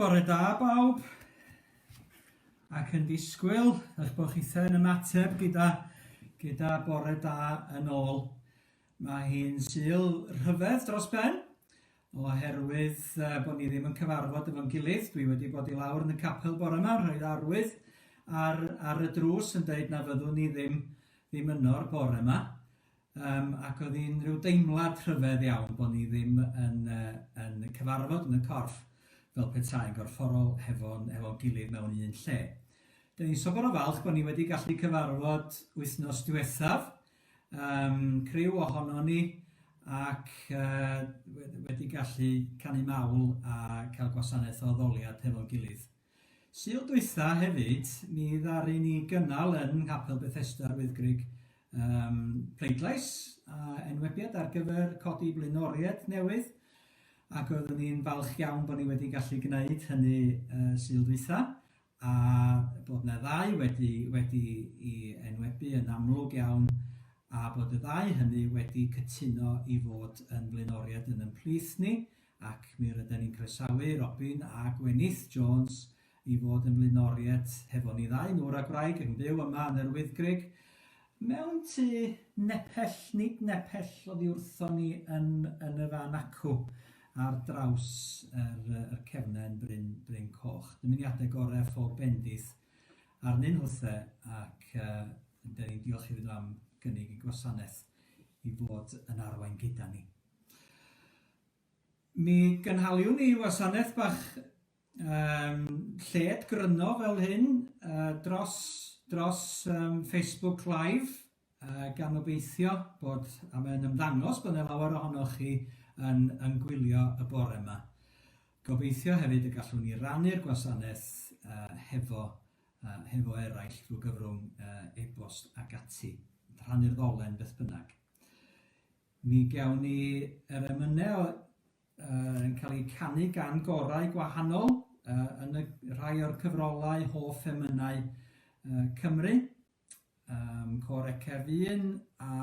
bore da bawb. Ac yn disgwyl eich bod chithe yn ymateb gyda, gyda bore da yn ôl. Mae hi'n Sul rhyfedd dros ben, oherwydd uh, bod ni ddim yn cyfarfod efo'n gilydd. Dwi wedi bod i lawr yn y capel bore yma, rhoi arwydd ar, ar y drws yn dweud na fyddwn ni ddim, ddim yno'r bore yma. Yym, ac oedd hi'n rhyw deimlad rhyfedd iawn bod ni ddim yn, uh, yn cyfarfod yn y corff fel petai'n gorfforol hefo'n hefo gilydd mewn un lle. Dyn ni'n sobor o falch bod ni wedi gallu cyfarfod wythnos diwethaf, um, criw ohono ni, ac uh, wedi gallu canu mawl a cael gwasanaeth o addoliad hefo'n gilydd. Sul dwytha hefyd, mi ddaru ni gynnal yn Nghapel Bethesda yr Wyddgrug um, pleidlais a enwebiad ar gyfer codi blaenoriaid newydd, ac oeddwn ni'n falch iawn bod ni wedi gallu gwneud hynny uh, Sul dwytha, a bod 'na ddau wedi, wedi i enwebu yn amlwg iawn, a bod y ddau hynny wedi cytuno i fod yn flaenoriaid yn yn plith ni, ac mi ryden ni'n croesawu Robin a Gwenith Jones i fod yn flaenoriaid hefo ni ddau, ngwr a gwraig, yn byw yma yn yr Wyddgrug, mewn tŷ nepell, nid nepell oddi wrthon ni yn, yn y fan acw, ar draws yr, yr cefnen Bryn, Bryn Coch. Dymuniadau gorau a phob bendith arnyn nhwthe, ac uh, dyn ni'n diolch iddyn nhw am gynnig eu gwasanaeth i fod yn arwain gyda ni. Mi gynhaliwn ni wasanaeth bach um, lled gryno fel hyn uh, dros, dros um, Facebook Live, uh, gan obeithio bod, a mae'n ymddangos bod yna lawer ohonoch chi yn, yn gwylio y bore yma. Gobeithio hefyd y gallwn ni rannu'r gwasanaeth uh, hefo, uh, hefo eraill drwy gyfrwng uh, e-bost ac ati, rhannu'r ddolen beth bynnag. Mi gewn ni yr emynau uh, yn cael eu canu gan gorau gwahanol uh, yn y rhai o'r cyfrolau hoff emynau uh, Cymru. Um, côr Ecef 1 a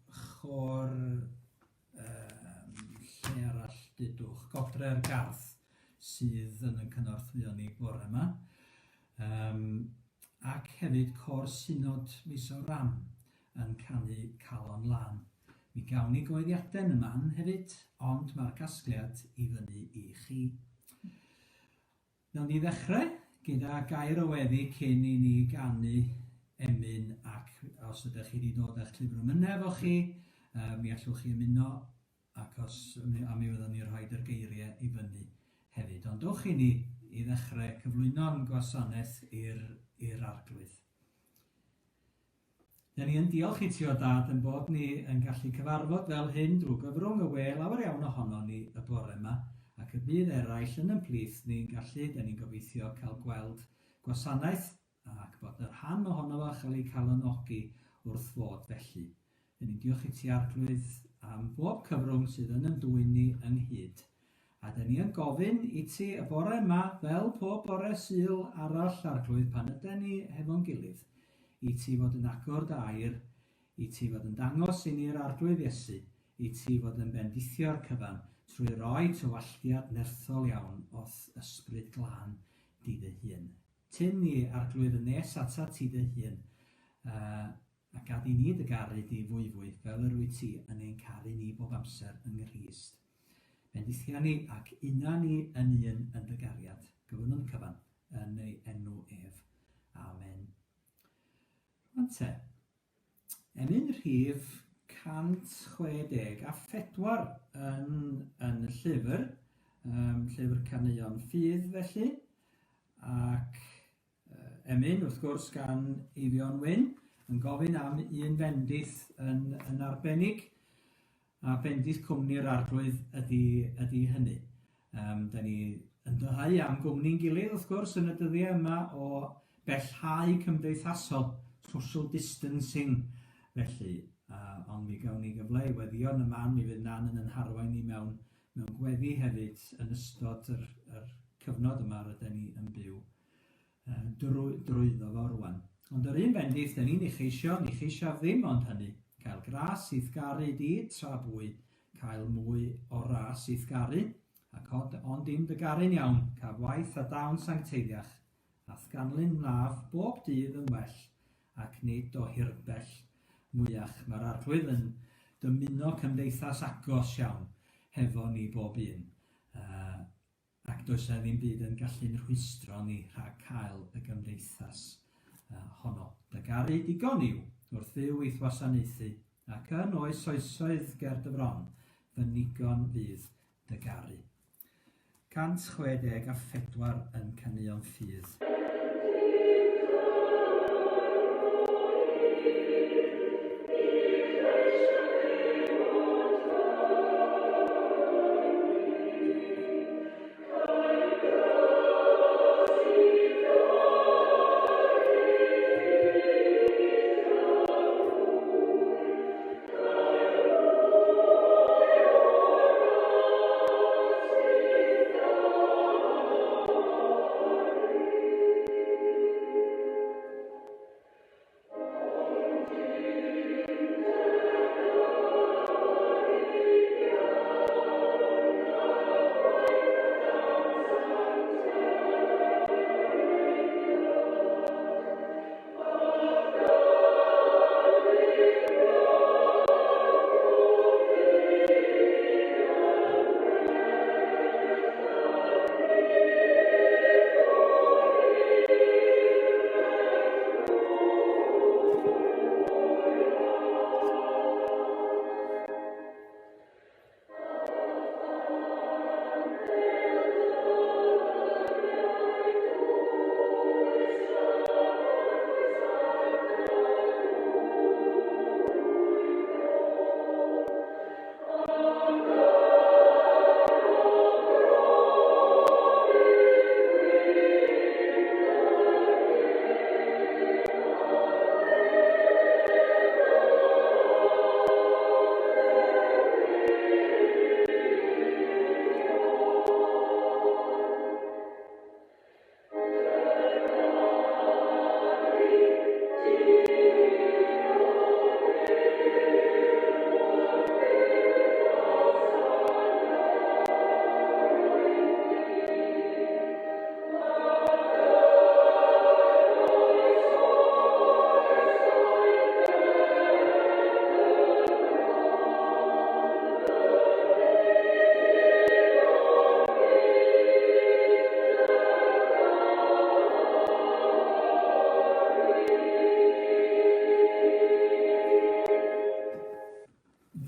chôr um, lle arall dudwch, Godre'r Garth sydd yn yn cynorthwyo ni bore yma. Um, ac hefyd côr Synod Mizoram yn canu Calon Lân. Mi gawn ni gyhoeddiadau yn y man hefyd, ond mae'r casgliad i fyny i chi. Nawn ni ddechrau gyda gair o weddi cyn i ni ganu emyn ac os ydych chi wedi dod â'ch llyfr emynau efo chi, uh, mi allwch chi ymuno ac os, a mi fyddwn ni'n rhoi yr geiriau i fyny hefyd. Ond dowch i ni i ddechrau cyflwyno'n gwasanaeth i'r Arglwydd. Dyn ni yn diolch i ti o Dad yn bod ni yn gallu cyfarfod fel hyn drwy gyfrwng y we lawer iawn ohonon ni y bore yma ac y bydd eraill yn yn plith ni'n gallu, dyn ni'n gobeithio cael gweld gwasanaeth ac bod yn rhan ohono fo a chael eu calonogi wrth fod felly. Dyn ni'n diolch i ti Arglwydd am bob cyfrwng sydd yn yn dwyn ni ynghyd. A dyn ni yn gofyn i ti y bore yma, fel pob bore Sul arall Arglwydd pan yden ni hefo'n gilydd, i ti fod yn agor dy air, i ti fod yn dangos i ni'r Arglwydd Iesu, i ti fod yn bendithio'r cyfan trwy roi tywalltiad nerthol iawn o'th Ysbryd Glân di dy hun. Tyn ni, Arglwydd, yn nes atat ti dy hun, uh, A gad i ni dy garu di fwyfwy, fel yr wyt ti yn ein caru ni bob amser yng Nghrist. Bendithia ni ac una ni yn un yn dy gariad. Gofynnwn y cyfan yn ei enw ef. Amen. Rwan te, emyn rhif 164 yn, yn y llyfr, um, llyfr caneuon ffydd felly, ac Emyn, wrth gwrs, gan Eifion Wyn, yn gofyn am un fendith yn, yn arbennig, a bendith cwmni'r arglwydd ydy, ydy hynny. Um, da ni yn dyhau am gwmni'n gilydd, wrth gwrs, yn y dyddiau yma o bellhau cymdeithasol, social distancing, felly. Uh, ond mi gawn ni gyfle i weddio yn y man, mi fydd Nan yn yn harwain ni mewn, mewn gweddi hefyd yn ystod yr, yr cyfnod yma rydyn ni yn byw drwy, drwyddo fo rwan. Ond yr un bendith dyn ni'n ei cheisio, ni cheisiaf ddim ond hynny, cael gras i'th garu di tra bwy, cael mwy o ras i'th garu, ac Ac od, ond i'm dy garu'n iawn, caf waith a dawn sancteiddiach, a'th ganlyn wnaf bob dydd yn well, ac nid o hirbell mwyach. Mae'r Arglwydd yn dymuno cymdeithas agos iawn hefo ni bob un, uh, ac does 'na ddim byd yn gallu'n rhwystro ni rhag cael y gymdeithas uh, honno. Dy garu digon yw wrth Dduw i'th wasanaethu, ac yn oes oesoedd ger dy fron, fy nigon fydd dy garu. 164 yn Caneuon Ffydd.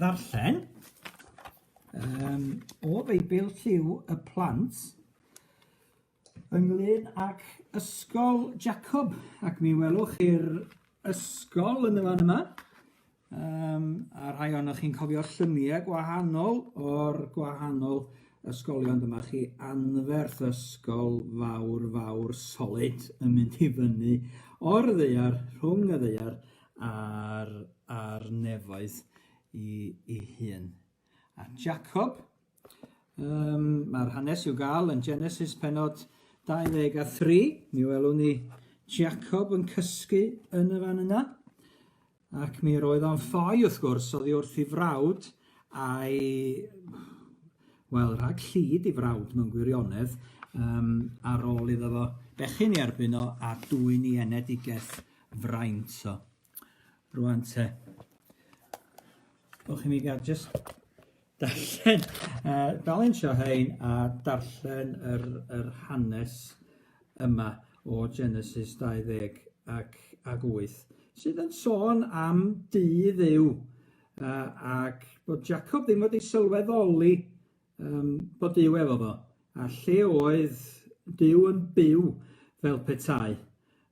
Ddarllen um, o Feibl Lliw y Plant ynglyn ag Ysgol Jacob, ac mi welwch chi'r ysgol yn y fan yma. Um, a rhai ohonoch chi'n cofio lluniau gwahanol o'r gwahanol ysgolion. Dyma chi anferth ysgol fawr, fawr, solid yn mynd i fyny o'r ddaear, rhwng y ddaear a'r, a'r nefoedd i, i hun. A Jacob, um, mae'r hanes i'w gael yn Genesis penod 23. Mi welwn ni Jacob yn cysgu yn y fan yna. Ac mi roedd o'n ffoi wrth gwrs oddi wrth ei frawd a'i, wel, rhag llid ei frawd mewn gwirionedd, um, ar ôl iddo fo bechu'n ei erbyn o a dwyn ei enedigaeth fraint o. Rwan te. Ewch i mi gael just darllen, uh, balansio hein a darllen yr, yr hanes yma o Genesis 20 ac, ac 8, sydd yn sôn am dŷ Dduw, uh, ac bod Jacob ddim wedi sylweddoli um, bod Duw efo fo, a lle oedd Duw yn byw fel petai.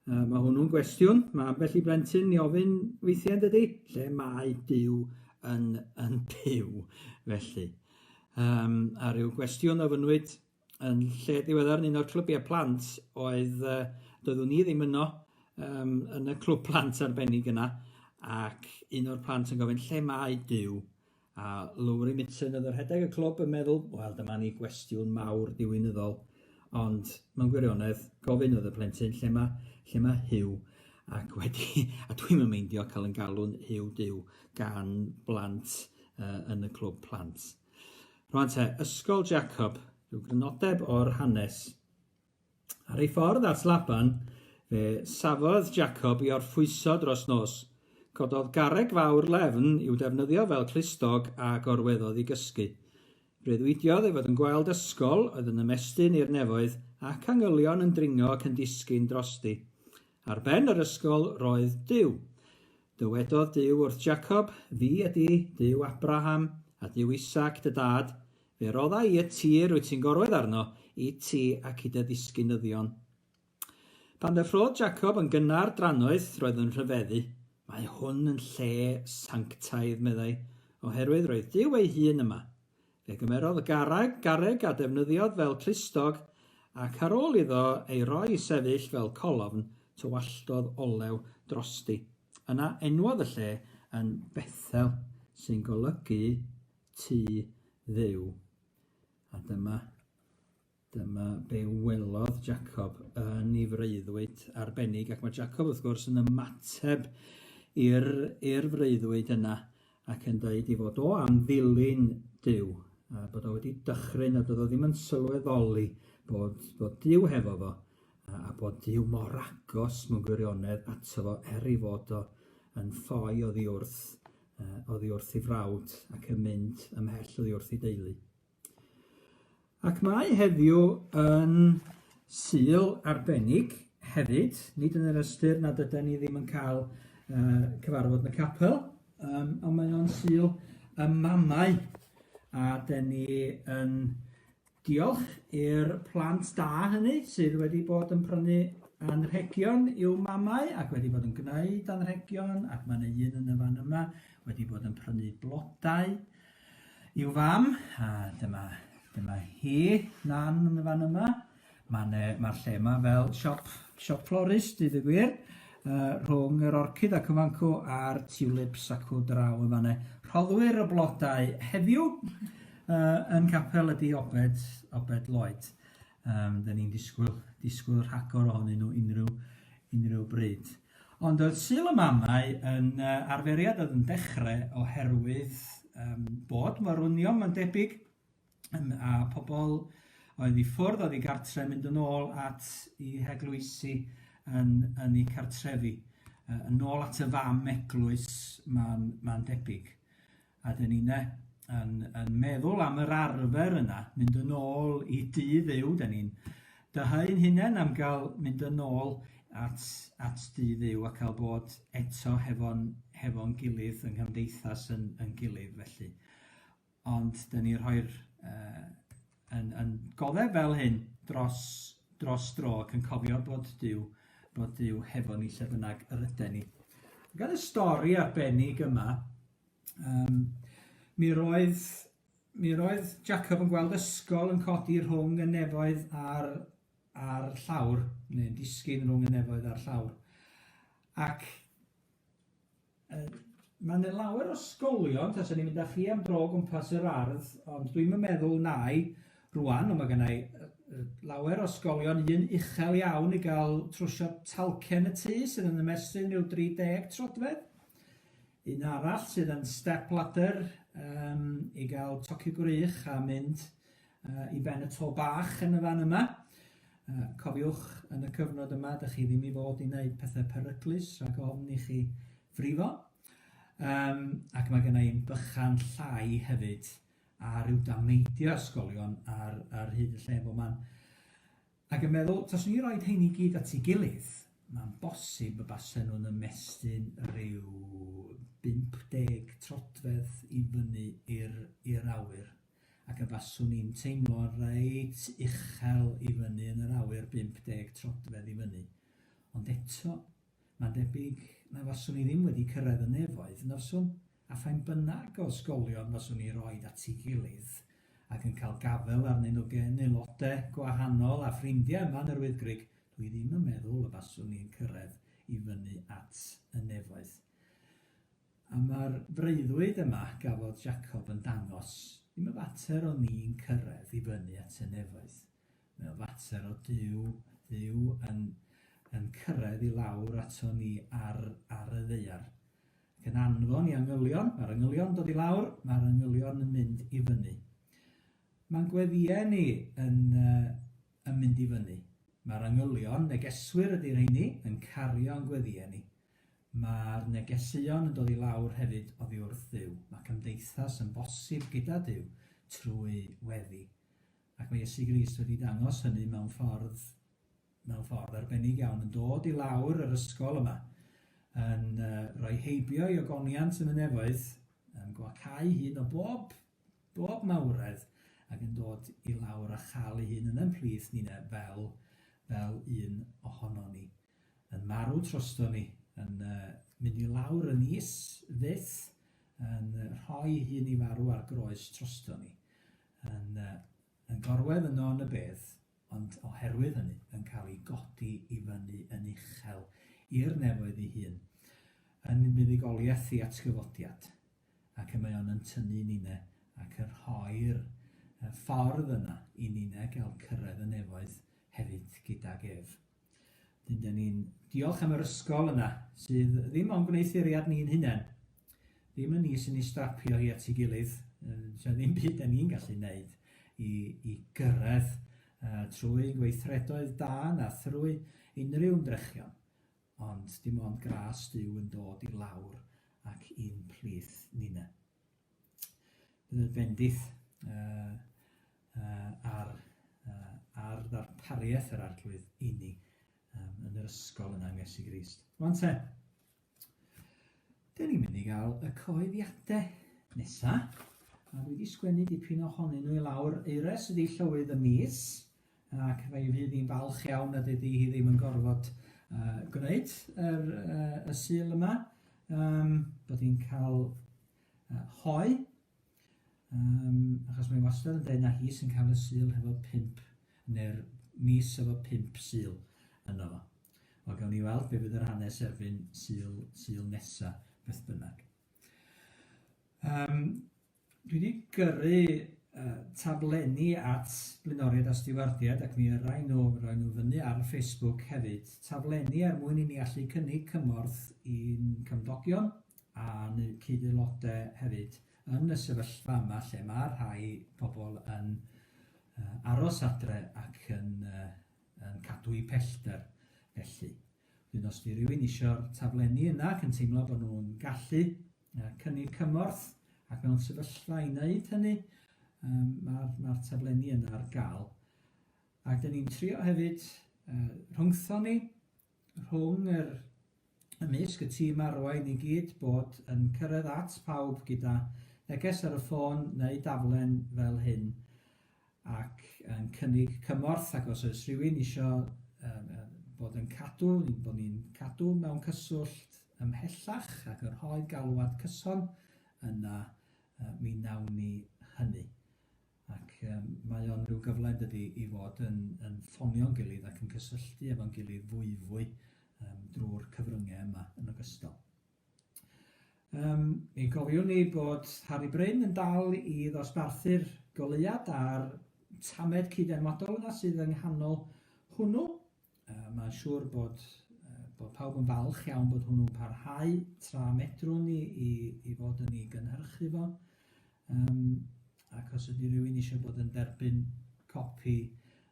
Uh, mae hwnnw'n gwestiwn, mae ambell i blentyn i ofyn weithiau yn dydy, lle mae Duw yn, yn byw felly. Um, a rhyw gwestiwn ofynnwyd yn lle diweddar yn un o'r clybiau plant oedd, uh, doeddwn i ddim yno um, yn y clwb plant arbennig yna, ac un o'r plant yn gofyn lle mae Duw? A Lowri Mitson oedd yn rhedeg y clwb yn meddwl, wel dyma ni gwestiwn mawr diwinyddol, ond mewn gwirionedd gofyn oedd y plentyn lle mae, lle mae Huw? Ac wedi, a dwi'm yn meindio cael yn galw'n Huw Duw gan blant uh, yn y clwb plant. Rwan te, Ysgol Jacob. Rhyw grynodeb o'r hanes. Ar ei ffordd at Laban, fe safodd Jacob i orffwyso dros nos. Cododd garreg fawr lefn i'w defnyddio fel clustog a gorweddodd i gysgu. Breuddwydiodd ei fod yn gweld ysgol oedd yn ymestyn i'r nefoedd ac angylion yn dringo ac yn disgyn drosti. Ar ben yr ysgol roedd Duw. Dywedodd Duw wrth Jacob, Fi ydy Duw Abraham a Duw Isaac dy dad. Fe rodda i y tir wyt ti'n gorwedd arno i ti ac i dy ddisgynyddion. Pan ddeffrôdd Jacob yn gynnar drannoeth, roedd yn rhyfeddu. Mae hwn yn lle sanctaidd, meddai, oherwydd roedd Duw ei hun yma. Fe gymerodd y garreg, garreg a defnyddiodd fel clustog, ac ar ôl iddo ei roi i sefyll fel colofn, tywalltodd olew drosti. Yna enwodd y lle yn Bethel, sy'n golygu Tŷ Dduw. A dyma Dyma be welodd Jacob yn ei freuddwyd arbennig, ac mae Jacob wrth gwrs yn ymateb i'r, i'r freuddwyd yna ac yn dweud ei fod o am ddilyn Duw, a bod o wedi dychryn a doedd o ddim yn sylweddoli bod, bod Duw hefo fo, a, a bod Duw mor agos mewn gwirionedd ato fo er ei fod o yn ffoi oddi wrth, uh, oddi wrth ei frawd ac yn mynd ymhell oddi wrth ei deulu. Ac mae heddiw yn Sul arbennig hefyd, nid yn yr ystyr nad yden ni ddim yn cael uh, cyfarfod yn y capel, um, ond mae o'n Sul y mamau, a den ni yn diolch i'r plant da hynny sydd wedi bod yn prynu anrhegion i'w mamau ac wedi bod yn gwneud anrhegion, ac mae yna un yn y fan yma wedi bod yn prynu blodau I'w fam, a dyma, dyma hi, Nan yn y fan yma. Mae'r ma lle yma fel siop, siop florist, dweud y gwir, uh, rhwng yr orchid ac y fancw a'r tulips acw draw yn fanne. Rhoddwyr y blodau heddiw uh, yn capel ydy Obed, Obed Lloyd. Um, Dyn ni'n disgwyl, disgwyl rhagor ohonyn nhw unrhyw, unrhyw bryd. Ond oedd Sul y Mamau yn arferiad oedd yn dechrau oherwydd um, bod morwynion, mae'n debyg, um, a pobl oedd i ffwrdd oedd i gartre mynd yn ôl at i heglwysi yn, yn eu cartrefi. Uh, yn ôl at y fam eglwys, mae'n ma debyg. A dyn ni'n yn, yn meddwl am yr arfer yna, mynd yn ôl i dŷ Dduw, dyn ni'n dyheu'n hunain am gael mynd yn ôl at, at dŷ Dduw a cael bod eto hefo'n hefo gilydd yng nghymdeithas yn, yn gilydd felly. Ond dyn ni'n rhoi'r uh, yn, yn goddef fel hyn dros, dros dro ac yn cofio bod Duw, bod Duw hefo ni lle bynnag yr yden ni. Gan y stori arbennig yma, Um, mi roedd, mi roedd Jacob yn gweld ysgol yn codi rhwng y nefoedd a'r, a'r llawr, neu'n disgyn rhwng y nefoedd a'r llawr. Ac uh, mae yna lawer o ysgolion, taswn i'n mynd â chi am dro o gwmpas yr ardd, ond dwi'n meddwl nai rwan, ond mae gennau lawer o ysgolion, un uchel iawn i gael trwsio talcen y tŷ sydd yn ymestyn rhyw 30 troedfedd. Un arall sydd yn step ladder um, i gael tocio gwrych a mynd uh, i ben y to bach yn y fan yma. Uh, cofiwch yn y cyfnod yma, dych chi ddim i fod i wneud pethau peryglus rhag ofn i chi frifo. Um, ac mae gen i'n bychan llai hefyd a rhyw dameidiau ysgolion ar, ar hyd y lle bob man. Ac yn meddwl, taswn i roid rheini gyd at ei gilydd, mae'n bosib y basen nhw'n ymestyn rhyw 50 troedfedd i fyny i'r i'r awyr, ac y baswn i'n teimlo reit uchel i fyny yn yr awyr 50 troedfedd i fyny. Ond eto, Mae'n debyg na faswn i ddim wedi cyrraedd y nefoedd, na faswn? A pha'n bynnag o ysgolion faswn i roid at ei gilydd ac yn cael gafael arnyn nhw gen aelodau gwahanol a ffrindiau yma yn yr Wyddgrug, dwi ddim yn meddwl y baswn i'n cyrraedd i fyny at y nefoedd. A mae'r freuddwyd yma gafodd Jacob yn dangos ddim yn fater o ni'n cyrraedd i fyny at y nefoedd. Mae o'n fater o Duw, Dduw yn, yn cyrraedd i lawr ato ni ar, ar y ddaear. Ac yn anfon i angylion, mae'r angylion yn dod i lawr, mae'r angylion yn mynd i fyny. Mae'n gweddïau ni yn, uh, yn mynd i fyny. Mae'r angylion, negeswyr ydy'r rheini, yn cario'n gweddïau ni. Mae'r negeseuon yn dod i lawr hefyd oddi wrth Dduw. Mae cymdeithas yn bosib gyda Duw trwy weddi. Ac mae Iesu Grist wedi dangos hynny mewn ffordd mewn ffordd arbennig iawn yn dod i lawr yr ysgol yma, yn uh, rhoi heibio i ogoniant yn y nefoedd, yn gwacau hun o bob, bob mawredd, ac yn dod i lawr a chael ei hun yn ein plith nina fel, fel un ohono ni. Yn marw trosto ni, yn uh, mynd i lawr yn is fyth, yn rhoi hun i farw ar groes trosto ni, yn, uh, yn gorwedd yno yn y bedd, ond oherwydd hynny yn cael ei godi i fyny yn uchel i'r nefoedd ei hun, yn fuddugoliaeth i atgyfodiad, ac y mae o'n yn tynnu ninne ac yn rhoi'r ffordd yna i ninne gael cyrraedd y nefoedd hefyd gydag ef. Wedyn, dyn ni'n diolch am yr ysgol yna, sydd ddim ond gwneuthuriad ni'n hunain. Ddim yn ni sy'n ei strapio hi at ei gilydd, so ddim byd da ni'n gallu wneud i, i gyrraedd uh, trwy gweithredoedd da na thrwy unrhyw ymdrechion, ond dim ond gras Duw yn dod i lawr ac i'n plith ninne. Bydd y bendith uh, uh, ar, uh, ar ddarpariaeth yr Arglwydd inni um, yn yr ysgol yna yng Iesu Grist. Rwan te, dyn ni'n mynd i gael y cyhoeddiadau nesa, a dwi wedi sgwennu dipyn ohonyn nhw i lawr. Eires ydi llywydd y mis, ac fe fydd hi'n falch iawn nad ydy hi ddim yn gorfod uh, gwneud yr, uh, y Sul yma, um, bod hi'n cael uh, hoe, um, achos mae wastad yn dweud na hi sy'n cael y Sul hefo pump, neu'r mis efo pump Sul yno fo. Wel, gawn ni weld be fydd yr hanes erbyn Sul, Sul nesa, beth bynnag. Um, Dwi wedi gyrru uh, taflenni at blaenoriaid a stiwardiaid ac mi yrrai nhw, roi nhw fyny ar Facebook hefyd, taflenni er mwyn i ni allu cynnig cymorth i'n cymdogion a'n cyd-aelodau hefyd yn y sefyllfa yma lle mae rhai pobl yn uh, aros adre ac yn, uh, yn cadw eu pellter felly. Wedyn os di rhywun eisiau'r taflenni yna ac yn teimlo bod nhw'n gallu cynnig cymorth ac mewn sefyllfa i wneud hynny, um, mae'r ma taflenni yna ar gael. Ac dyn ni'n trio hefyd uh, rhwngtho ni, rhwng yr ymysg y tîm arwain i gyd bod yn cyrraedd at pawb gyda neges ar y ffôn neu daflen fel hyn ac yn cynnig cymorth ac os oes rhywun eisiau um, bod yn cadw, bod ni'n cadw mewn cyswllt ymhellach ac yn rhoi galwad cyson, yna uh, mi wnawn ni hynny. Ac um, mae o'n rhyw gyfle dydy i fod yn, yn ffonio'n gilydd ac yn cysylltu efo'n gilydd fwyfwy um, drwy'r cyfryngau yma yn ogystal. Um, mi gofiwn ni bod Harry Bryn yn dal i ddosbarthu'r goleuad a'r tamed cyd-enwadol yna sydd yng nghanol hwnnw. Uh, Mae'n siŵr bod, uh, bod pawb yn falch iawn bod hwnnw'n parhau tra medrwn ni i, i fod yn ei gynhyrchu fo. Um, ac os ydy rhywun eisiau bod yn derbyn copi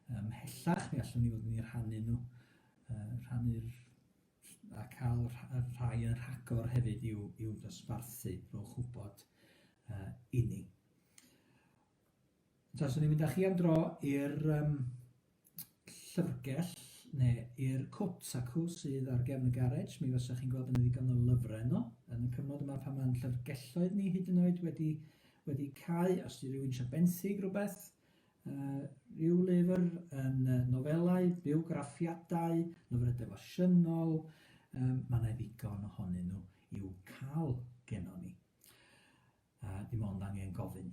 ymhellach, mi allwn ni fod yn ei rhannu nhw, uh, rhannu'r a cael rhai yn rhagor hefyd i'w, i'w dosbarthu, rhowch wybod uh, inni. Taswn i'n mynd â chi am dro i'r um, llyfrgell neu i'r cwt acw sydd ar gefn y garej, mi fysa chi'n gweld yn ddigon o lyfrau yno yn y cyfnod yma pan mae'n llyfrgelloedd ni hyd yn oed wedi, wedi cau, os di rhywun eisiau benthyg rhywbeth, rhyw lyfr yn nofelau, bywgraffiadau, lyfrau defosiynol, um, mae yna ddigon ohonyn nhw i'w cael gennon ni. A dim ond angen gofyn.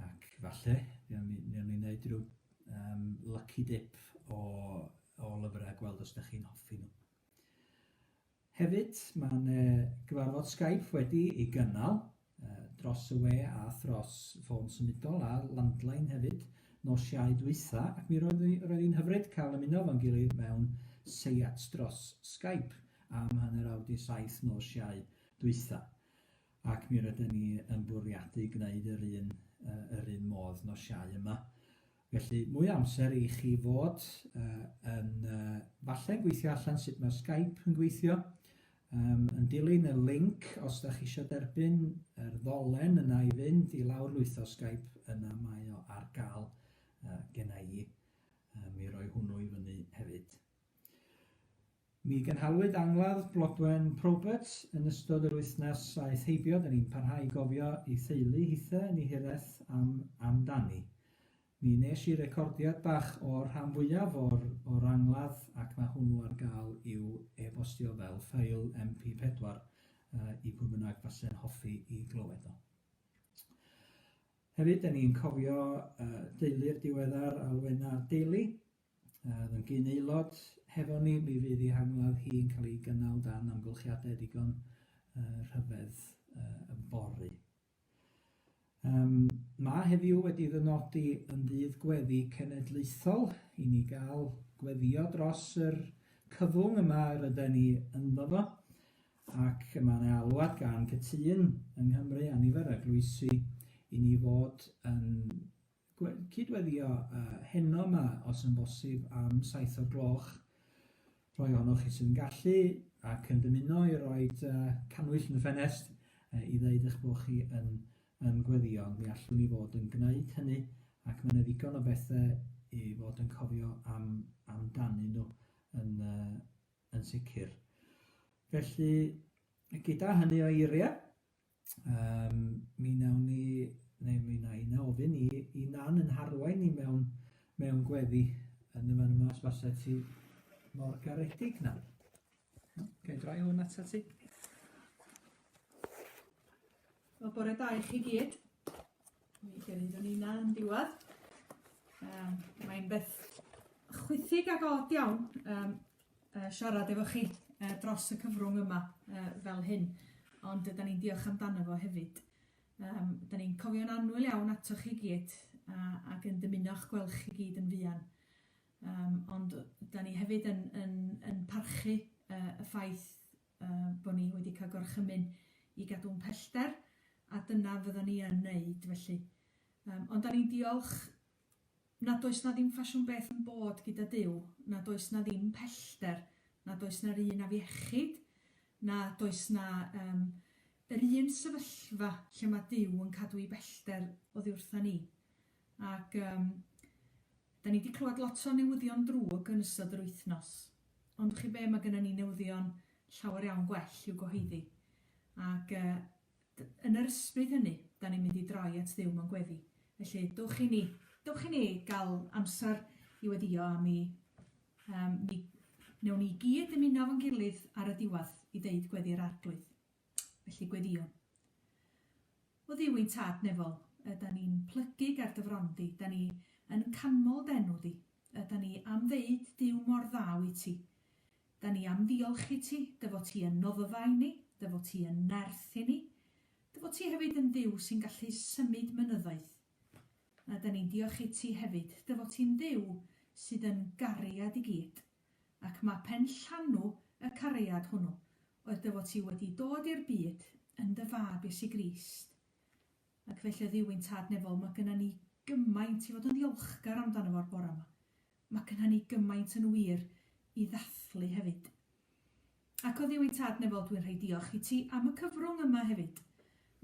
Ac falle, newn ni, newn ni wneud rhyw um, lucky dip o, o lyfrau a gweld os ydych chi'n hoffi nhw. Hefyd, mae 'na gyfarfod Skype wedi ei gynnal dros y we a thros ffôn symudol a landline hefyd nos Iau dwytha, ac mi roedd, roedd hi'n hyfryd cael ymuno fo'n gilydd mewn seiat dros Skype am hanner awr 'di saith nos Iau dwytha. Ac mi rydyn ni yn bwriadu gwneud yr un, yr un modd nos Iau yma. Felly, mwy o amser i chi fod uh, yn uh, falle'n gweithio allan sut mae Skype yn gweithio. Um, yn dilyn y link, os da chi eisiau derbyn yr ddolen yna i fynd i lawr lwytho Skype, yna mae o ar gael uh, genna i. Um, mi roi hwnnw i fyny hefyd. Mi gynhalwyd angladd Blodwen Probert yn ystod yr wythnos aeth heibio, da ni'n parhau i gofio ei theulu hithe yn ei hiraeth am amdani. Mi nes i recordiad bach o'r rhan fwyaf o'r o'r angladd ac mae hwnnw ar gael i'w e-bostio fel ffeil MP4 uh, i pwy bynnag fase'n hoffi i glywed o. Hefyd, da ni'n cofio uh, deulu'r diweddar Alwena Daly, Oedd yn gyn aelod hefo ni, mi fydd ei hangladd hi'n cael ei gynnal dan amgylchiadau digon uh, rhyfedd uh, yfory. Um, mae heddiw wedi ddynodi yn ddydd gweddi cenedlaethol i ni gael gweddio dros yr cyfwng yma yr yden ni ynddo fo, ac mae yna alwad gan Cytûn yng Nghymru a nifer o eglwysi i ni fod yn Cydweddïo heno 'ma, os yn bosib, am 7 o'r gloch. Rhai ohonoch chi sydd yn gallu ac yn dymuno i roed cannwyll yn y ffenest i ddeud eich bod chi yn, yn gweddio, ond mi allwn ni fod yn gwneud hynny ac mae yna ddigon o bethau i fod yn cofio am, amdanyn nhw yn, yn sicr. Felly, gyda hynny o eiriau, Um, mi wnawn ni, neu mi wna i na ofyn i, i Nan yn harwain ni mewn, mewn gweddi yn y fan yma, os fasa ti mor garedig na. Ga i droi hwn atat ti? Wel, bore da i chi gyd. Mi gyrhaeddwn ni na yn diwedd. Um, mae'n beth chwithig ac od iawn um, siarad efo chi dros y cyfrwng yma fel hyn, ond da ni'n diolch amdano fo hefyd. Um, da ni'n cofio'n annwyl iawn atoch chi gyd a, ac yn dymuno'ch gweld chi gyd yn fuan. Um, ond da ni hefyd yn, yn, yn parchu uh, y ffaith uh, bod ni wedi cael gorchymyn i gadw'n pellter, a dyna fyddwn ni yn neud felly. Um, ond da ni'n diolch Nad oes 'na ddim ffasiwn beth yn bod gyda Duw, nad oes 'na ddim pellter, nad oes 'na'r un afiechyd, nad oes 'na yym yr un sefyllfa lle mae Duw yn cadw ei bellter oddi wrtha ni. Ac yym 'da ni 'di clywed lot o newyddion drwg yn ystod yr wythnos. Ond chi be, mae gynnon ni newyddion llawer iawn gwell i'w gyhoeddi. Ac yy Yn yr ysbryd hynny, da ni'n mynd i droi at Dduw mewn gweddi. Felly, dowch i ni, dowch i ni gael amser i weddïo a mi, um, mi wnewn ni gyd ymuno fo'n gilydd ar y diwedd i ddeud gweddi'r Arglwydd. Felly, gweddïwn. O Dduw ein Tad nefol, yda ni'n plygu ger dy fron di, da ni yn canmol d'enw di, yda ni am ddeud Duw mor dda wyt ti. Da ni am ddiolch i ti, dy fod ti yn noddfa i ni, dy fod ti yn nerth i ni, dy fod ti hefyd yn Dduw sy'n gallu symud mynyddoedd. A da ni'n diolch i ti hefyd, dy fod ti'n Dduw sydd yn gariad i gyd, ac mae penllanw y cariad hwnnw oedd dy fod ti wedi dod i'r byd yn dy Fab Iesu Grist. Ac felly, o Dduw ein Tad nefol, mae gynna ni gymaint i fod yn ddiolchgar amdano fo'r bore yma. Mae gynna ni gymaint yn wir i ddathlu hefyd. Ac o Dduw ein Tad nefol, dwi'n rhoi diolch i ti am y cyfrwng yma hefyd,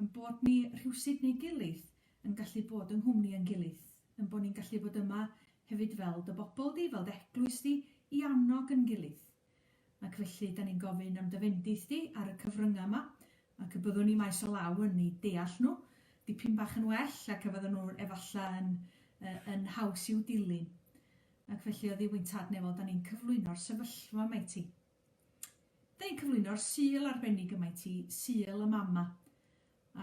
yn bod ni rhywsut neu gilydd yn gallu bod yng nghwmni ein gilydd, yn bod ni'n gallu bod yma hefyd fel dy bobl di, fel dy eglwys di, i annog yn gilydd. Ac felly, da ni'n gofyn am dy fendith di ar y cyfryngau yma, ac y byddwn ni maes o law yn eu deall nhw dipyn bach yn well ac y fydden nhw efallai yn, yn haws i'w dilyn. Ac felly o Dduw ein Tad nefol, da ni'n cyflwyno'r sefyllfa yma i ti. Da ni'n cyflwyno'r Sul arbennig yma i ti, Sul y Mama.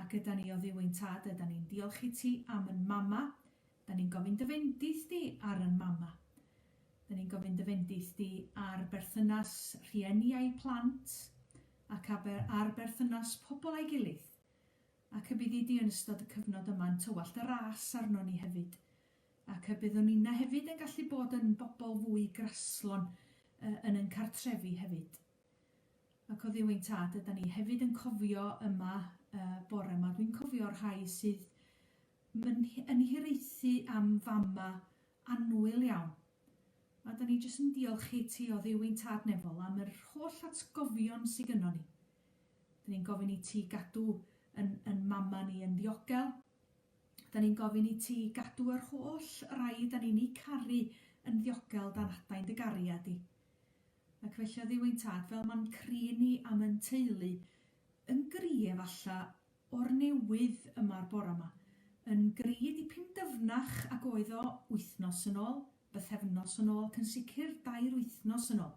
Ac yda ni o Dduw ein Tad, yda ni'n diolch i ti am yn mama. Da ni'n gofyn dy fendith di ar yn mama. Da ni'n gofyn dy fendith di ar berthynas rhieni a'u plant, ac ar berthynas pobl a'i gilydd, ac y byddi di yn ystod y cyfnod yma yn tywallt y ras arnon ni hefyd, ac y byddwn ninna hefyd yn gallu bod yn bobl fwy graslon yn yn cartrefi hefyd. Ac o Dduw ein Tad, ydan ni hefyd yn cofio yma bore yma, dwi'n cofio'r rhai sydd yn hiraethu am fama annwyl iawn. A da ni jyst yn diolch i ti o Dduw ein Tad Nefol am yr holl atgofion sy gynnon ni. Da ni'n gofyn i ti gadw yn, yn mama ni yn ddiogel. Da ni'n gofyn i ti gadw yr holl rai da ni'n eu caru yn ddiogel dan adain dy gariad di. Ac felly o Dduw ein Tad, fel ma'n cri ni am yn teulu, yn gry efalla o'r newydd yma'r bora 'ma, yn gry dipyn dyfnach ag oedd o wythnos yn ôl, bythefnos yn ôl ac yn sicr dair wythnos yn ôl.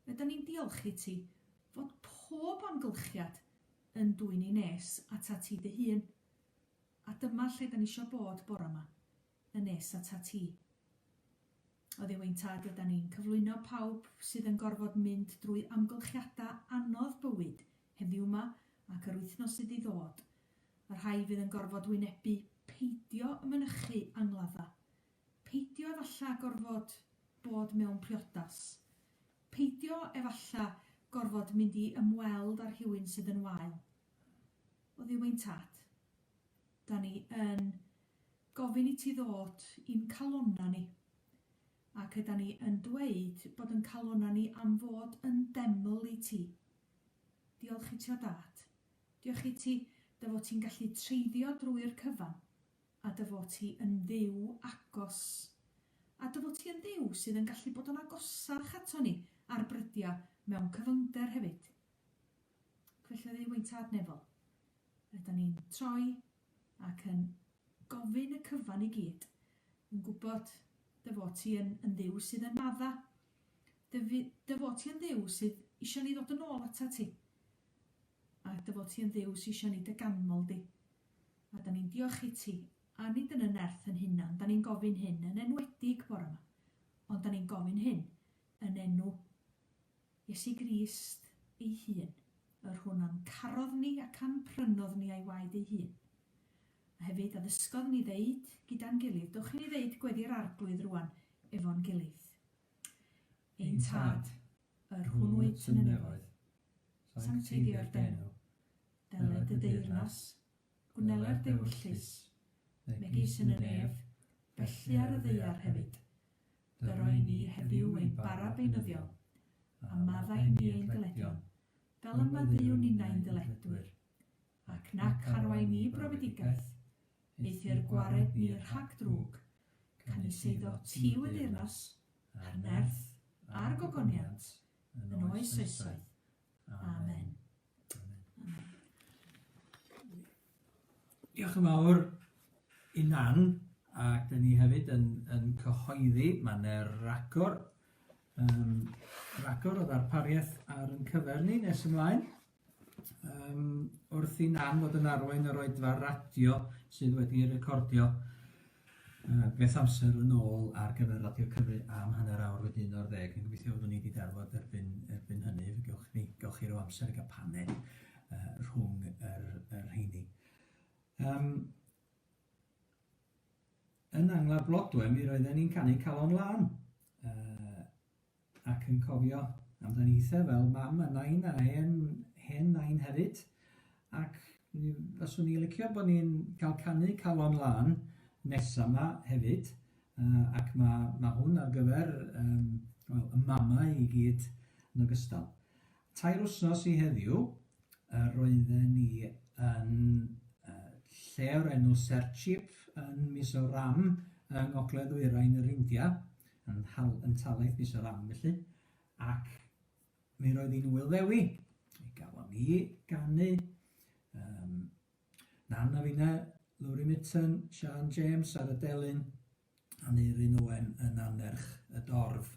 Rydan ni'n diolch i ti fod pob amgylchiad yn dwyn ni nes atat ti dy hun. A dyma lle 'dan ni isio bod bora 'ma, yn nes atat ti. O Dduw ein Tad, rydan ni'n cyflwyno pawb sydd yn gorfod mynd drwy amgylchiadau anodd bywyd heddiw 'ma ac yr wythnos sydd i ddod, y rhai fydd yn gorfod wynebu peidio mynychu angladdau, peidio efalla gorfod bod mewn priodas, peidio efalla gorfod mynd i ymweld â rhywun sydd yn wael. O Dduw ein Tad, 'da ni yn gofyn i ti ddod i'n calonna ni, ac yda ni yn dweud bod yn calonna ni am fod yn deml i ti. Diolch i ti o Dad. Diolch i ti dy fod ti'n gallu treiddio drwy'r cyfan, a dy fod ti yn Dduw agos. A dy fod ti yn Dduw sydd yn gallu bod yn agosach ato ni ar brydiau mewn cyfyngder hefyd. Ac felly o Dduw ein Tad Nefol, Rydan ni'n troi ac yn gofyn y cyfan i gyd, yn gwybod dy fod ti yn, yn Dduw sydd yn madda. Dy, dy fod ti yn Dduw sydd eisiau ni ddod yn ôl ata ti. A dy fod ti yn Dduw sydd eisiau ni dy ganmol di. A da ni'n diolch i ti, a nid yn y nerth yn hunan, da ni'n gofyn hyn yn enwedig bore yma, ond da ni'n gofyn hyn yn enw Iesu Grist ei hun, yr hwn a'n carodd ni ac a'n prynodd ni a'i waed ei hun. A hefyd addysgodd ni ddeud gyda'n gilydd, dowch i ni ddeud gweddi'r Arglwydd rwan efo'n gilydd. Ein Tad, yr hwn wyt yn y nefoedd, sancteiddier d'enw, deled dy deyrnas, gwneler d'ewyllys, megis yn y nef, felly ar y ddaear hefyd. Dyro i ni heddiw ein bara beunyddiol, a maddau ni ein dyledion, fel y maddeuwn ninnau'n dyledwyr. Ac nac arwain ni i brofedigaeth, eithr gwared ni rhag drwg, canys eiddo ti yw y deyrnas, a'r nerth, a'r gogoniant, yn oes oesoedd. Amen. Diolch yn fawr i Nan, ac dyn ni hefyd yn, yn cyhoeddi, mae yna ragor, um, ragor o ddarpariaeth ar yn cyfer ni nes ymlaen. Um, wrth i Nan fod yn arwain yr oedfa radio sydd wedi recordio uh, beth amser yn ôl ar gyfer Radio Cymru am hanner awr wedi 11. Yn gobeithio fyddwn ni wedi darfod erbyn, erbyn hynny. Fe gewch, ni, gewch chi ryw amser i gael paned uh, rhwng yr, yr rheini. Um, yn Angla'r Blodwen, mi roedden ni'n canu Calon Lân. Uh, ac yn cofio amdani hithe fel mam a nain a hen, hen nain hefyd. Ac mi faswn i licio bod ni'n cael canu Calon Lân nesa 'ma hefyd, uh, ac mae, ma hwn ar gyfer um, well, y mamau i gyd yn ogystal. Tair wythnos i heddiw, uh, roedden ni yn uh, lle o'r enw Serchip yn Mizoram yng ngogledd ddwyrain yr India. yn, hal, yn talaith Mizoram felly, ac mi roedd hi'n wyl ddewi. Mi gafon ni ganu, um, Nan a finne, Lowri Mitton, Sian James ar y delyn, a Neirin Owen yn annerch y dorf.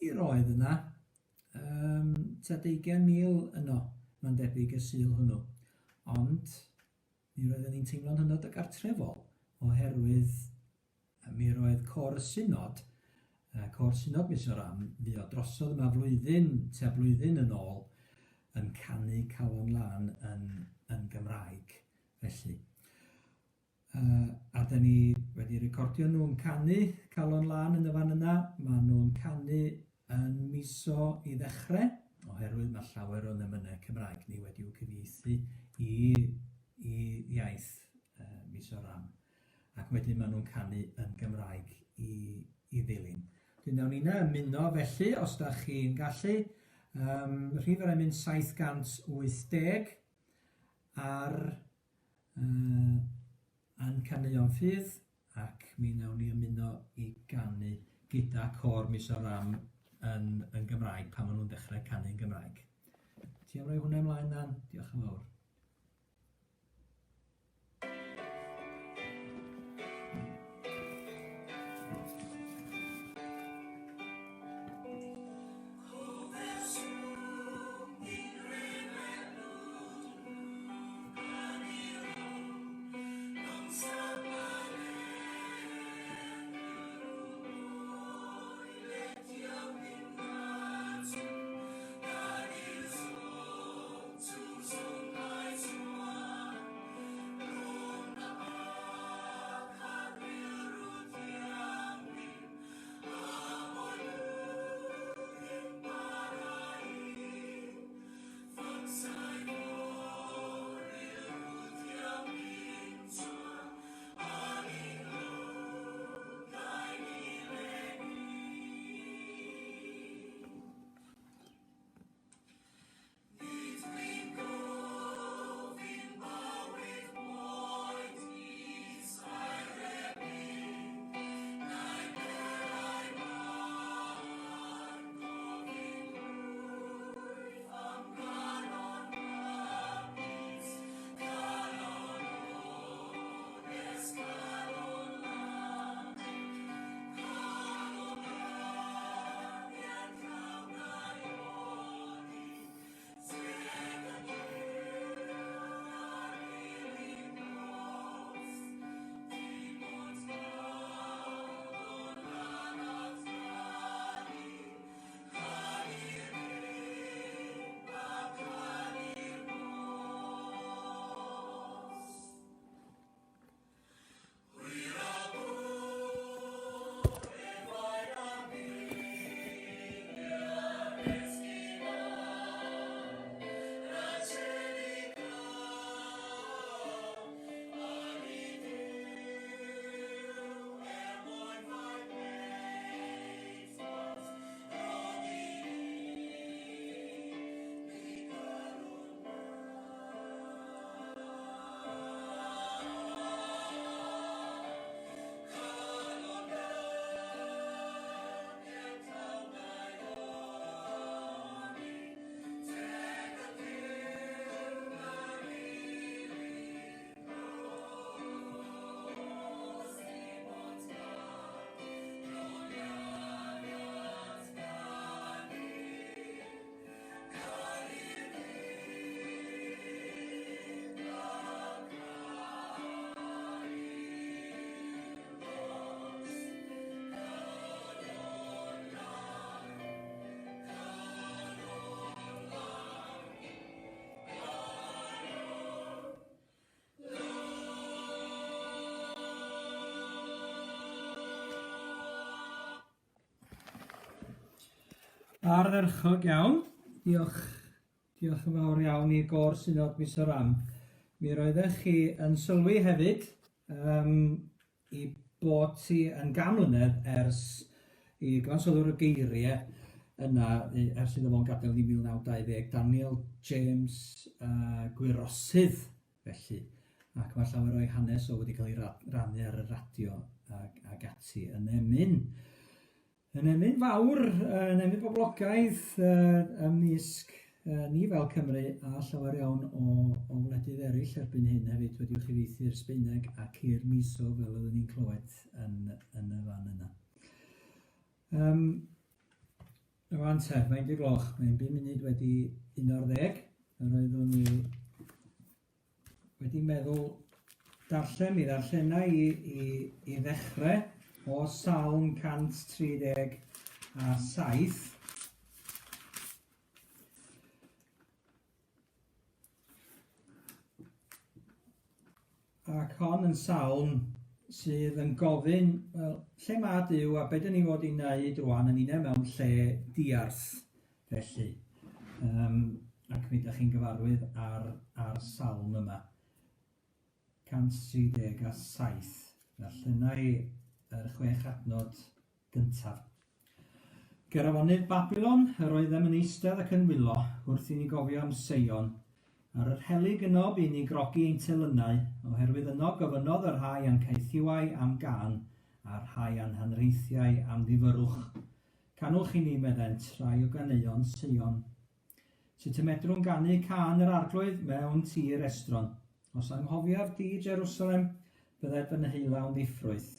Mi roedd yna um, tua 20,000 yno, mae'n debyg y Sul hwnnw. Ond mi roedden ni'n teimlo'n hynod o gartrefol oherwydd Mi roedd Côr y Synod, Côr Synod Mizoram, fuo drosodd yma flwyddyn, tua blwyddyn yn ôl, yn canu Calon Lân yn, yn Gymraeg, felly. Uh, a da ni wedi recordio nhw'n canu Calon Lân yn y fan yna. Maen nhw'n canu yn miso i ddechrau, oherwydd mae llawer o'n emynau Cymraeg ni wedi'u cyfieithu i, i iaith uh, Mizoram. ac wedyn maen nhw'n canu yn Gymraeg wnawn ni yna ymuno felly, os da chi'n gallu. Um, rhif yr emyn 780 ar uh, yn Caneuon Ffydd ac mi wnawn ni ymuno i ganu gyda Côr Mizoram yn, yn Gymraeg pan maen nhw'n dechrau canu'n Gymraeg. Ti am roi hwnna ymlaen, Nan? Diolch yn fawr. Ardderchog iawn. Diolch, diolch yn fawr iawn i Gôr Synod Mizoram. Mi roeddech chi yn sylwi hefyd um, i bod ti yn gan mlynedd ers i gyfansoddwr y geiriau yna, ers iddo fo'n gadael ni 1920, Daniel James uh, Gwyrosydd, felly. Ac mae llawer o'i hanes o wedi cael ei rannu ar y radio ag, ag ati yn emyn. Yn emyn fawr, yn emyn boblogaidd ymysg ni fel Cymru a llawer iawn o, o wledydd eraill erbyn hyn hefyd wedi'w chyfieithu i'r Sbaeneg ac i'r Miso fel oeddwn ni'n clywed yn, yn y fan yna. Um, Rwan te, mae'n di gloch, mae'n 5 munud wedi 11. Yr oeddwn ni wedi meddwl darllen, mi ddarllena i, i, i ddechrau o Salm 137. Ac hon yn salm sydd yn gofyn, wel, lle mae Duw a be dyn ni fod i wneud rwan yn unau mewn lle diarth? Felly, um, ac mi ydych chi'n gyfarwydd ar, ar salm yma. 137. Darllenai yr chwech adnod gyntaf. Ger afonydd Babilon yr oeddem yn eistedd ac yn wylo wrth i ni gofio am Seion. Ar yr helyg yno bu ni grogi ein telynau, oherwydd yno gofynnodd y rhai a'n caethiwai am gân, a'r rhai a'n hanrheithiai am ddifyrrwch. Canwch i ni, meddent, rai o ganeuon Seion. Sut y medrwn ganu cân yr Arglwydd mewn tir estron? Os anghofiaf di, Jerusalem, bydded fy nheilaw'n ddiffrwyth.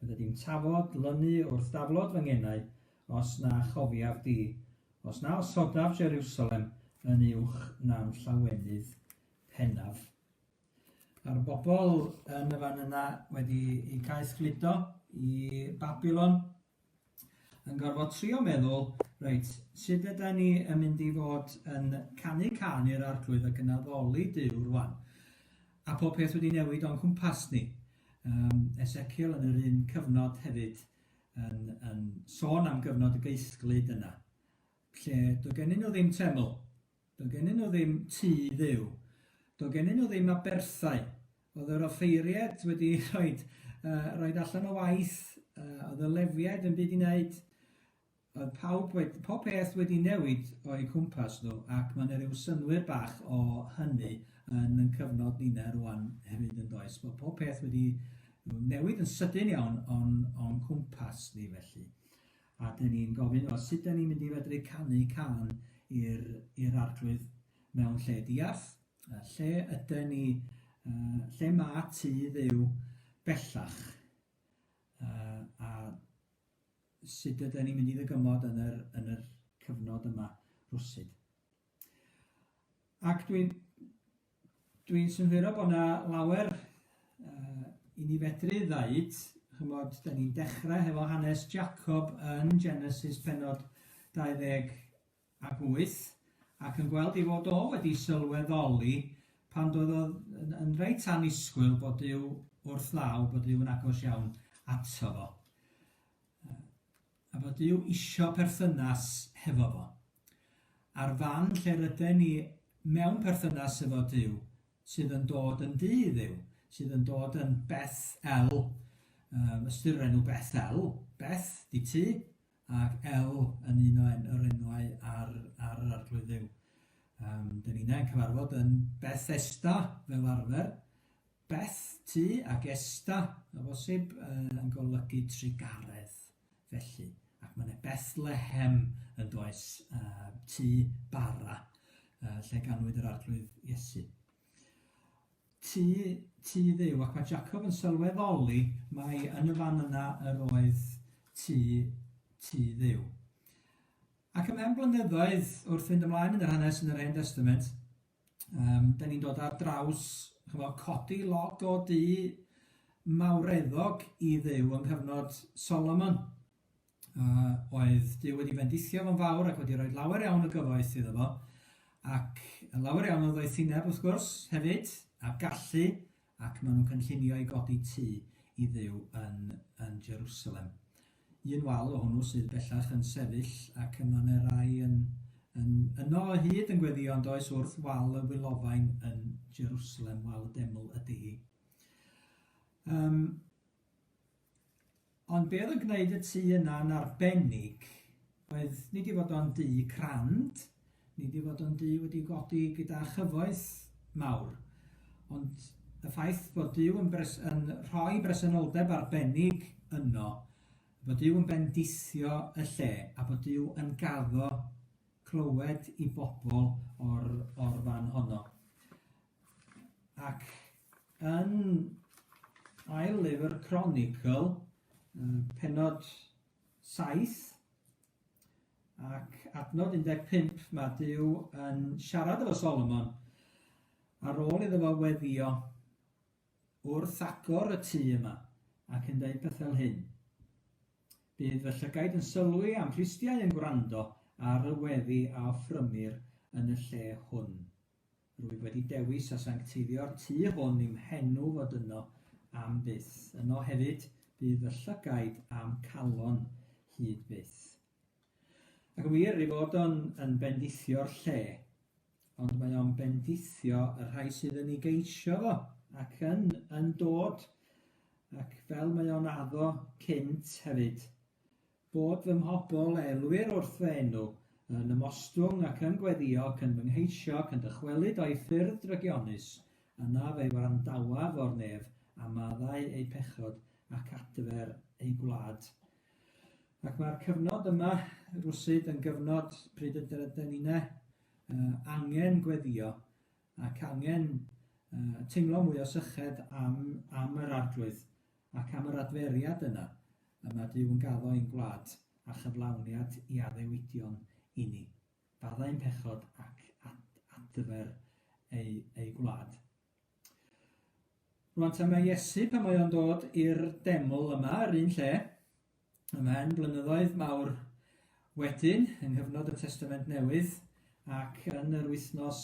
Bydde di'm tafod lynu wrth daflod fy ngenau, os na chofiaf di, os na osodaf Jerusalem yn uwch na'm llawenydd pennaf. A'r bobl yn y fan yna wedi eu caethgludo i Babilon yn gorfod trio meddwl, reit, sut yda ni yn mynd i fod yn canu cân i'r Arglwydd ac yn addoli Duw rwan? A pob peth wedi newid o'n cwmpas ni. Um, Ezekiel yn yr un cyfnod hefyd yn, yn sôn am gyfnod y geithglyd yna, lle doedd gennyn nhw ddim teml, doedd gennyn nhw ddim tŷ dduw, doedd gennyn nhw ddim aberthau. Oedd yr offeiried wedi rhoi, uh, rhoi allan o waith, uh, oedd y lefiaid yn byd i wneud, Oedd pawb wedi, pob peth wedi newid o'u cwmpas nhw ac mae 'na ryw synnwyr bach o hynny yn yn cyfnod ninne rwan hefyd yn does? Bod pob peth wedi newid yn sydyn iawn o'n, o'n cwmpas ni felly. A dyn ni'n gofyn, o, sut dyn ni'n mynd i fedru canu cân i'r, i'r arglwydd mewn lle diarth? Lle ydy ni, lle mae tŷ Dduw bellach? A sut ydyn ni'n mynd i ddygymod yn yr, yn yr cyfnod yma rwsyd. Ac dwi'n dwi synhwyro bod yna lawer uh, i ni fedru ddaud, chymod, da ni'n dechrau hefo hanes Jacob yn Genesis penod 28, ac yn gweld ei fod o wedi sylweddoli pan doedd o yn, yn reit annisgwyl bod Duw wrth law, bod Duw yn agos iawn ato fo. A bod Duw isio perthynas hefo fo. A'r fan lle ryden ni mewn perthynas efo Duw, sydd yn dod yn dŷ i Dduw, sydd yn dod yn Beth El, um, ystyr yr enw Beth El, Beth di tŷ, ac El yn un o en, yr enwau ar, ar yr Arglwydd Dduw. Um, dyn ni'n cyfarfod yn Bethesda fel arfer, Beth, tŷ, ac esta, o bosib, yn golygu trugaredd, felly. Ac mae yna Bethlehem yn does, tŷ bara, lle ganwyd yr Arglwydd Iesu. Tŷ, tŷ Dduw, ac mae Jacob yn sylweddoli mai yn y fan yna yr oedd tŷ, tŷ Dduw. Ac ymhen blynyddoedd, wrth fynd ymlaen yn yr hanes yn yr Hen Testament, Um, da ni'n dod ar draws chymod, codi log o du mawreddog i Dduw yng nghyfnod Solomon. Uh, oedd Duw wedi fendithio fo'n fawr ac wedi rhoi lawer iawn o gyfoeth iddo fo, ac lawer iawn o ddoethineb wrth gwrs hefyd, a gallu, ac maen nhw'n cynllunio i godi tŷ i Dduw yn, yn Jerusalem. Un wal o hwnnw sydd bellach yn sefyll ac y mae 'na rai yn yn yno o hyd yn gweddïo yn does wrth wal y wylofain yn Jerusalem, wal y deml ydy hi. Um, ond be oedd yn gwneud y tŷ yna yn arbennig oedd nid i fod o'n dŷ crand, nid i fod o'n dŷ wedi godi gyda chyfoeth mawr, ond y ffaith bod Duw yn, bres, yn rhoi bresenoldeb arbennig yno, bod Duw yn bendithio y lle, a bod Duw yn gaddo clywed i bobl o'r, or fan honno. Ac yn ail lyfr Chronicle, penod 7, Ac adnod 15, mae Duw yn siarad efo Solomon ar ôl iddo fo weddio wrth agor y tŷ yma ac yn dweud pethau fel hyn. Bydd fy llygaid yn sylwi a'm clustiau yn gwrando ar y weddi a offrymir yn y lle hwn. Rwyf wedi dewis a sancteiddio'r tŷ hwn i'm henw fod yno am byth. Yno hefyd bydd fy llygaid a'm calon hyd byth. Ac yn wir, ei fod o'n yn bendithio'r lle, ond mae o'n bendithio y rhai sydd yn ei geisio fo, ac yn, yn dod, ac fel mae o'n addo cynt hefyd. Bod fy mhobl a elwir wrth fy enw, yn ymostwng ac yn gweddïo ac yn fy ngheisio ac yn dychwelyd o'u ffyrdd drygionus, yna fe'i wrandawaf o'r nef a maddau eu pechod ac adfer eu gwlad. Ac mae'r cyfnod yma rywsut yn gyfnod pryd y dyn ni'n angen gweddïo ac angen teimlo mwy o syched am, am yr Arglwydd ac am yr adferiad yna y mae Duw yn gaddo i'n gwlad a chyflawniad i addewidion i ni. Faddau ein pechod ac adfer ei, ei gwlad. Rwan ta mae Iesu pan mae o'n dod i'r deml yma, yr un lle, ymhen blynyddoedd mawr wedyn, yng nghyfnod y Testament Newydd, ac yn yr wythnos,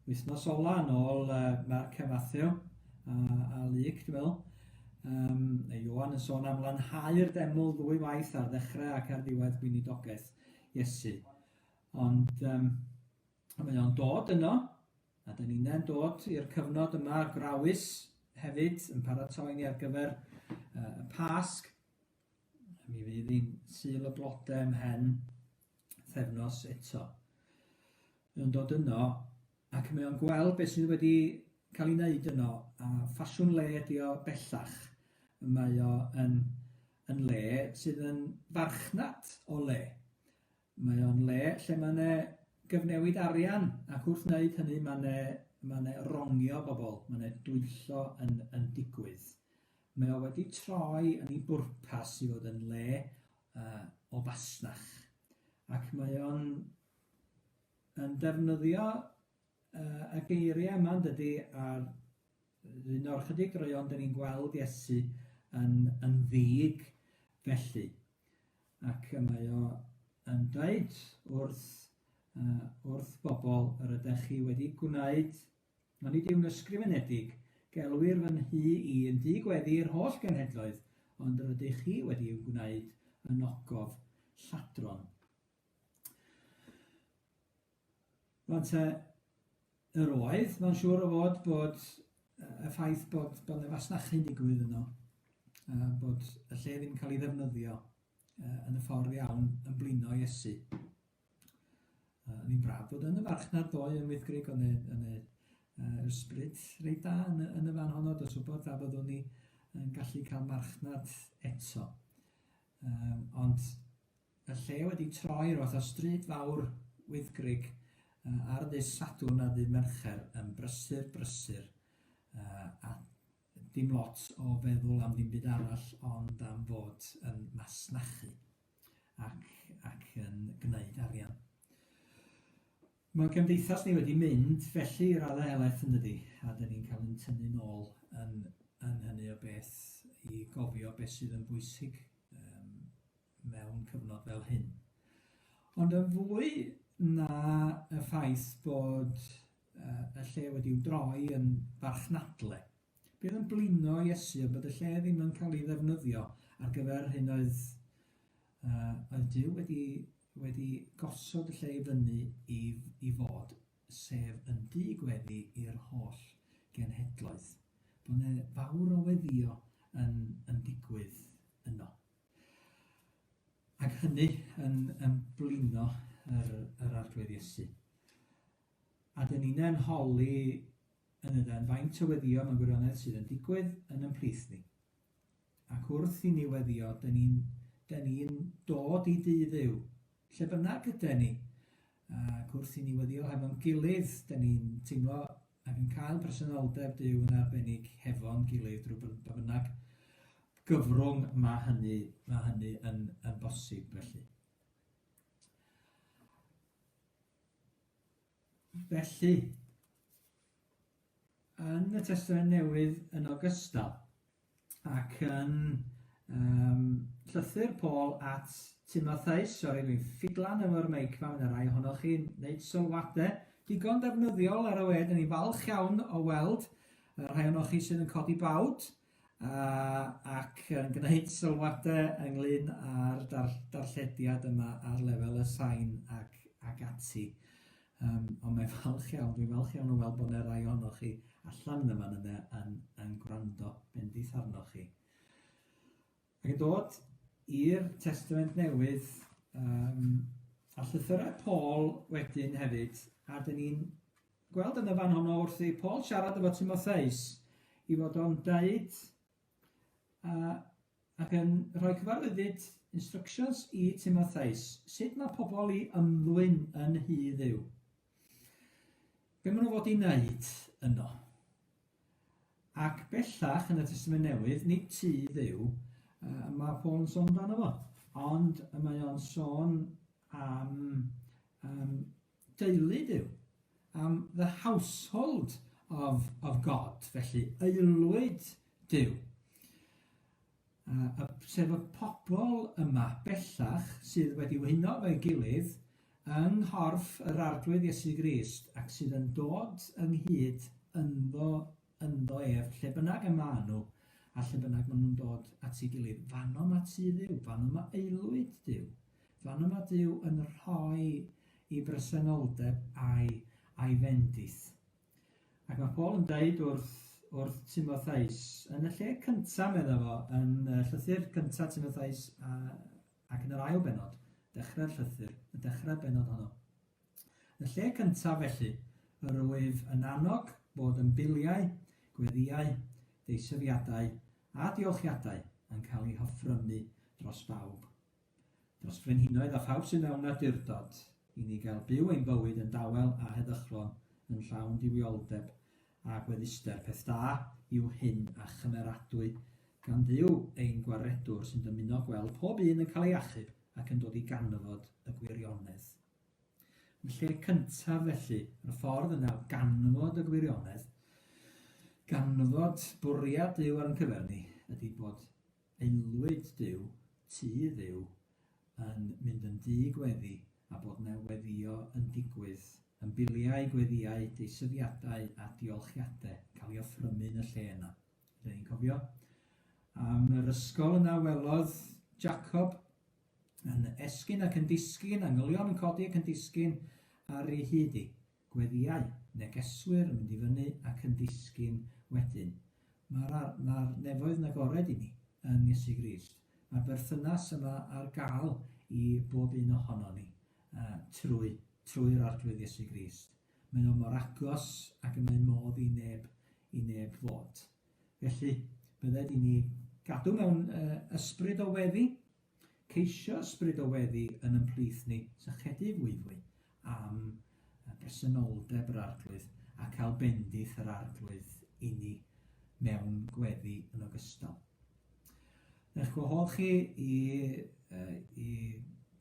wythnos ola yn ôl uh, Mark a Matthew a, a Luke, dwi'n meddwl, um, neu Ioan yn sôn am lanhau'r deml ddwy waith ar ddechrau ac ar ddiwedd gweinidogaeth Iesu. Ond um, mae o'n dod yno, A dyn ni'n dod i'r cyfnod yma grawys hefyd yn paratoi ni ar gyfer uh, y Pasg. Mi fydd hi'n Sul y Blodau ymhen thefnos eto. Mae o'n dod yno ac mae o'n gweld beth sydd wedi cael ei wneud yno a ffasiwn le ydi o bellach. Mae o yn, yn le sydd yn farchnad o le. Mae o'n le lle mae 'ne gyfnewid arian ac wrth wneud hynny mae 'ne mae 'ne rongio bobl, mae 'ne dwyllo yn yn digwydd. Mae o wedi troi yn ei bwrpas i fod yn le uh, o fasnach ac mae o'n yn defnyddio uh, y geiriau yma yn dydy a'r Un o'r chydig droeon dyn ni'n gweld Iesu yn, yn ddig felly. Ac mae o yn dweud wrth, uh, wrth bobl yr ydych chi wedi gwneud, ond nid yw'n ysgrifenedig, gelwir fy nhŷ i yn dŷ gweddi i'r holl genhedloedd, ond yr ydych chi wedi i'w gwneud yn ogof lladron. Rwan te, yr oedd, mae'n siŵr o fod bod y ffaith bod, bod yna fasnachu'n digwydd yno, a bod y lle ddim yn cael ei ddefnyddio yn y ffordd iawn yn blino Iesu. O'n i'n braf bod yn y farchnad ddoe yn Wyddgrug, o'n yn y ysbryd reit da yn, yn y fan honno, dos wybod a byddwn ni yn gallu cael marchnad eto. Um, ond Y lle wedi troi rhyw fath o stryd fawr Wyddgrug ar ddydd Sadwrn a ddydd Mercher yn brysur brysur a dim lot o feddwl am ddim byd arall ond am fod yn masnachu ac, ac yn gwneud arian. Mae'n cymdeithas ni wedi mynd felly i raddau helaeth yn dydi, a dyn ni'n cael ein tynnu nôl yn, yn hynny o beth i gofio beth sydd yn bwysig um, mewn cyfnod fel hyn. Ond yn fwy na y ffaith bod uh, y lle wedi'w droi yn farchnadle, bydd yn blino Iesu ond bod y lle ddim yn cael ei ddefnyddio ar gyfer hyn oedd, uh, oedd Duw wedi, wedi gosod y lle i fyny i, i fod, sef yn du gweddi i'r holl genhedloedd. Bod yna fawr o weddio yn, yn digwydd yno. Ac hynny yn, yn blino yr, yr Arglwydd Iesu. A dyn ni'n holi yn y den faint o weddio mewn gwirionedd sydd yn digwydd yn yn plith ni. Ac wrth i ni weddio, dyn ni'n dyn ni dod i dŷ Dduw, lle bynnag yden ni. Ac wrth i ni weddio hefo'n gilydd, dyn ni'n teimlo ac yn cael presenoldeb Duw yn arbennig hefo'n gilydd drwy ba bynnag gyfrwng mae hynny, mae hynny yn, yn bosib felly. Felly, yn y Testament Newydd yn ogystal, ac yn um, llythyr Paul at Timotheus, sori dwi'n ffidlan efo'r meic ma, mae yna rai ohonoch chi'n gwneud sylwadau digon defnyddiol ar y we, dyn ni'n falch iawn o weld y rhai ohonoch chi sydd yn codi bawd uh, ac yn gwneud sylwadau ynglyn â'r dar darllediad yma ar lefel y sain ac, ac ati. Um, ond mae'n falch iawn, dwi'n falch iawn o weld bod yna rai ohonoch chi allan yn y fan yna yn, yn gwrando, bendith arnoch chi. Ac yn dod i'r Testament Newydd um, a llythyrau Paul wedyn hefyd, a dyn ni'n gweld yn y fan honno wrth i Paul siarad efo Timotheus i fod o'n deud ac yn rhoi cyfarwyddyd, instructions, i Timotheus sut mae pobl i ymddwyn yn nhŷ Dduw. Be maen nhw fod i wneud yno? Ac bellach yn y Testament Newydd, nid tŷ Dduw uh, mae Paul yn sôn amdano fo, ond mae o'n sôn am um, deulu Duw, am the household of, of God, felly aelwyd Duw. Uh, sef y pobl yma bellach sydd wedi wyno efo'i gilydd yng nghorff yr Arglwydd Iesu Grist ac sydd yn dod ynghyd ynddo, ynddo ef, lle bynnag y maen nhw a lle bynnag maen nhw'n dod at ei gilydd. Fanno mae tŷ Dduw, fanno mae aelwyd Duw. Fan yma Duw yn rhoi i bresenoldeb a'i, a'i fendith. Ac mae Paul yn deud wrth, wrth Timotheus, yn y lle cyntaf, medda fo, yn y llythyr cyntaf Timotheus a, ac yn yr ail benod, dechrau'r llythyr, y dechrau'r benod honno. Yn y lle cyntaf felly, yr wyf yn annog bod ymbiliau, gweddïau, deisyfiadau a diolchiadau yn cael eu hoffrymu dros bawb. Dros frenhinoedd a phawb sydd mewn awdurdod, i ni gael byw ein bywyd yn dawel a heddychlon, yn llawn duwioldeb a gwedduster. Peth da yw hyn a chymeradwy gan Dduw ein Gwaredwr sy'n dymuno gweld pob un yn cael ei achub ac yn dod i ganfod y gwirionedd. Yn lle cyntaf felly, yn y ffordd yna o ganfod y gwirionedd, ganfod bwriad Duw ar ein cyfer ni, ydy bod Aelwyd Duw, tŷ Dduw, yn mynd yn dŷ gweddi a bod 'na weddïo yn digwydd, ymbiliau, gweddïau, deisyfiadau a diolchiade yn cael eu offrymu yn y lle yna. Ydyn ni'n cofio am yr ysgol yna welodd Jacob yn esgyn ac yn disgyn, angylion yn codi ac yn disgyn ar ei hyd hi. Gweddïau, negeswyr yn mynd i fyny ac yn disgyn wedyn. Mae'r mae'r nefoedd yn agored i ni yn Iesu Grist. Mae'r berthynas yma ar gael i bob un ohonon ni uh, trwy, trwy'r Arglwydd Iesu Grist. Mae o mor agos ac y mae modd i neb, i neb fod. Felly, bydded i ni gadw mewn uh, ysbryd o weddi, Ceisio ysbryd o weddi yn yn plith ni, sychedu fwyfwy am bresenoldeb yr Arglwydd a cael bendith yr Arglwydd inni mewn gweddi yn ogystal. Eich gwahodd chi i, i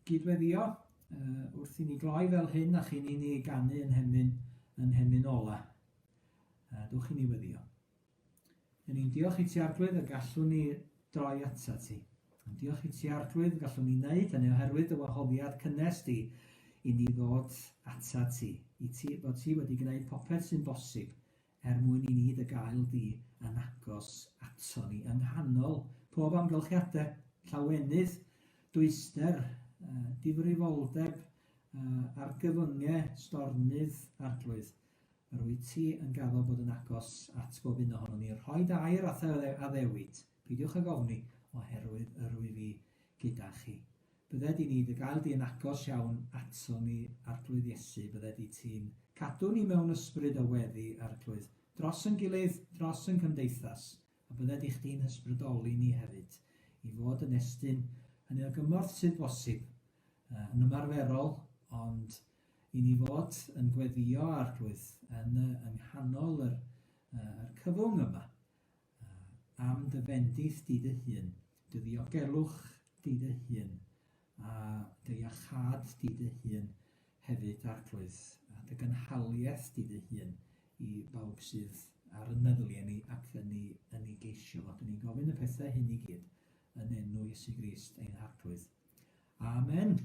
gydweddio wrth i ni gloi fel hyn a chyn i ni ganu yn hemyn, yn hemyn ola. Dwch i ni weddio. Dyn ni'n diolch i ti, Arglwydd, y gallwn ni droi atat ti. Yn diolch i ti, Arglwydd, y gallwn ni wneud hynny oherwydd dy wahoddiad cynnes di i ni ddod atat ti, i ti, bod ti wedi gwneud popeth sy'n bosib er mwyn i ni dy gael di yn agos ato ni yng nghanol pob amgylchiadau, llawenydd, dwyster, difrifoldeb, argyfyngau, stormydd, Arglwydd. Yr wyt ti yn gaddo bod yn agos at bob un ohonon ni. Rhoi dy air a'th addewid. Peidiwch ag ofni, oherwydd yr wyf fi gyda chi. Bydded i ni dy gael di yn agos iawn ato ni, Arglwydd Iesu, bydded i ti'n cadw ni mewn ysbryd o weddi, Arglwydd, dros yn gilydd, dros yn cymdeithas, a bydded i chdi'n hysbrydoli ni hefyd i fod yn estyn hynny o gymorth sydd bosib, yn ymarferol, ond i ni fod yn gweddïo, Arglwydd, yn y, yng nghanol yr, yr cyfwng yma, am dy fendith di dy hun, dy ddiogelwch di dy hun, a dy iachâd di dy hun hefyd, Arglwydd, a dy gynhaliaeth di dy hun i bawb sydd ar yn meddyliau ni ac yn ei, yn ei geisio fo. Dyn ni'n gofyn y pethau hyn i gyd yn enw Iesu Grist ein Harglwydd. Amen.